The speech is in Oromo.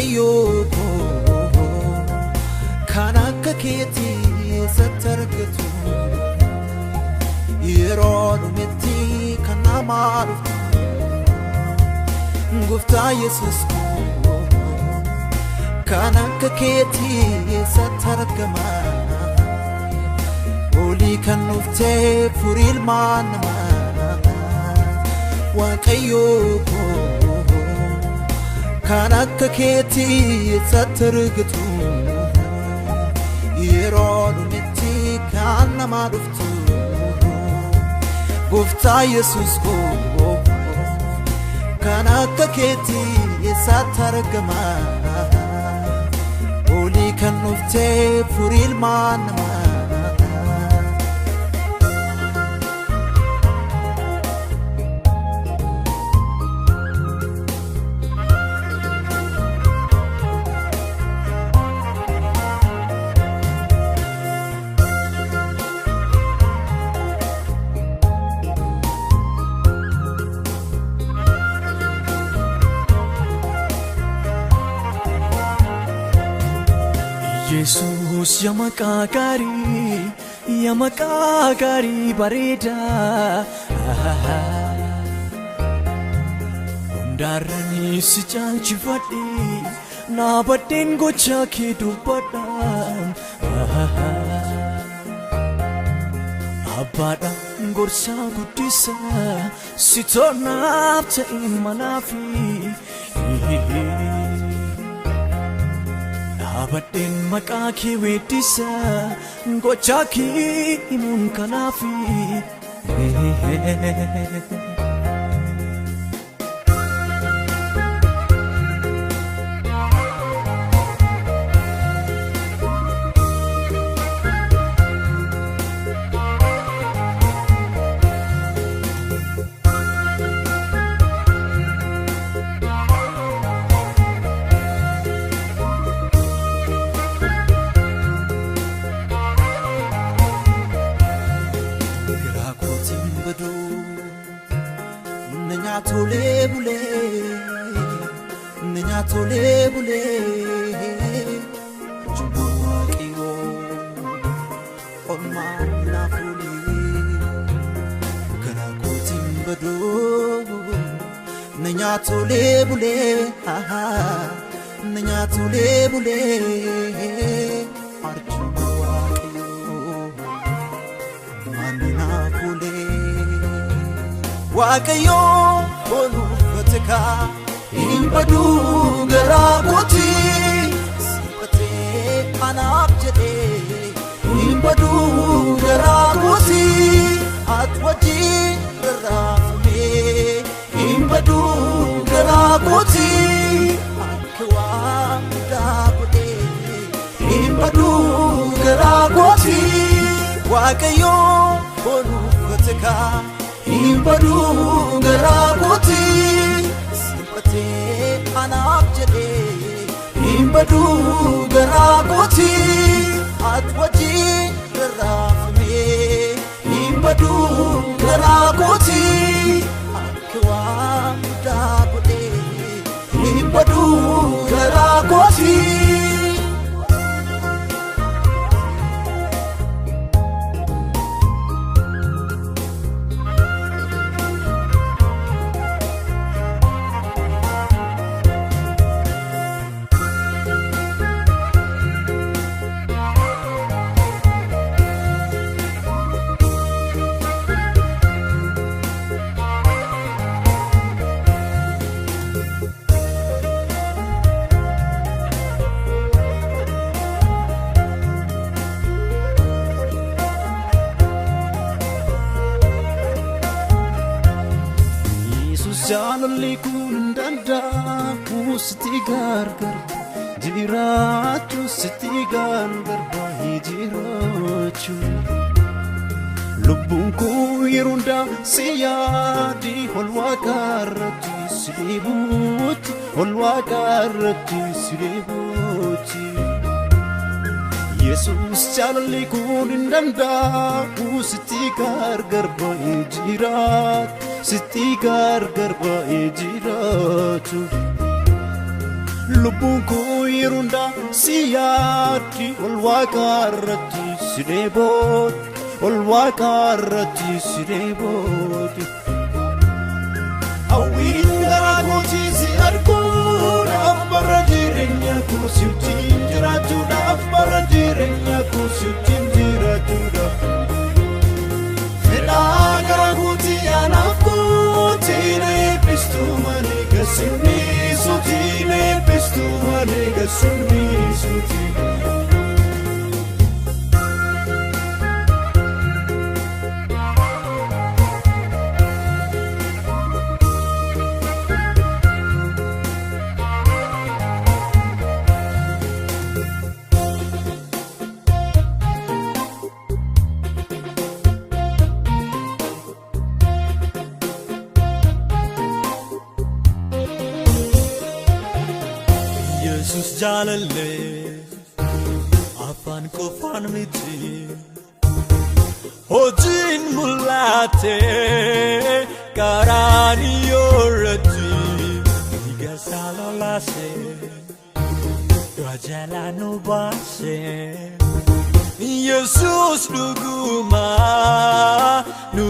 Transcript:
Waaqayyo koo kan akka keetii eessatti argatu yeroo dhumetti kan namaa dhuftu Gooftaa Yesuus koo kan akka keetii eessatti argama olii kan dhuftee furii ilmaan namaa Waaqayyo koo kan akka keetii eessatti argatu yeroo dhumetti kan namaa dhuftu Gooftaa Yesuus koo kan akka keetii eessatti argama olii kan dhuftee furii ilmaan namaa. Yesus yaa maqaa gaarii, yaa maqaa gaarii bareedaa. Hundaarranii si caalchifadhe, naabadheen gochaa kee dubbadha. Abbaadha gorsaa guddisa, si tolnaaf ta'in manaafi. Dhaabadheen maqaa kee weeddisa, gochaa kee himuun kanaafi. Garaa kootiin baduu na nyaatolee bulee na nyaatolee bulee jibba waaqayyoo olmaan naaf oolee garaa kootiin baduu na nyaatolee bulee na nyaatolee bulee arjuma waaqayyoo. Waaqayyo oluuffate kaa hin baduu garaa kootii sifatee anaaf jedhee hin baduu garaa kootii ati wajjin rarraafamee hin baduu garaa kootii akka waan guddaa godhee hin baduu garaa kootii Waaqayyo oluuffate kaa hin baduu garaa kootii sifatee anaaf jedhee hin baduu garaa kootii ati wajjin rarraafamee hin baduu garaa kootii akka waan guddaa godhee hin baduu garaa kootii. Yesus jaalalli kun hin danda'amu sitti gargar jiraachuu sitti gargar baay'ee jiraachuu. Lubbuun koo yeroo hundaa si yaadi ol waaqarratti si deebuutti ol waaqarratti si deebuutti. Yesus jaalalli kun hin danda'amu sitti gargar baay'ee jiraatu sitti gargar baay'ee jiraatu. Lubbuun koo yeroo hundaa si yaaddi ol waaqa irratti si dheebooti ol waaqa irratti si dheebooti. Hawwiin garaa kootii si arguudhaaf bara jireenya koo si wajjin jiraachuudhaaf bara jireenya koo si wajjin jiraachuudhaaf. Fedhaa garaa kootii anaaf kootii na eebbistuu malee gasimniisuutii na eebbistuu malee gasimniisuutii. Yesus jaalallee afaan qofaan miti hojiin mul'ate karaa irratti dhiiga isaa lolaase du'a jalaa nu baase Yesus dhuguma nu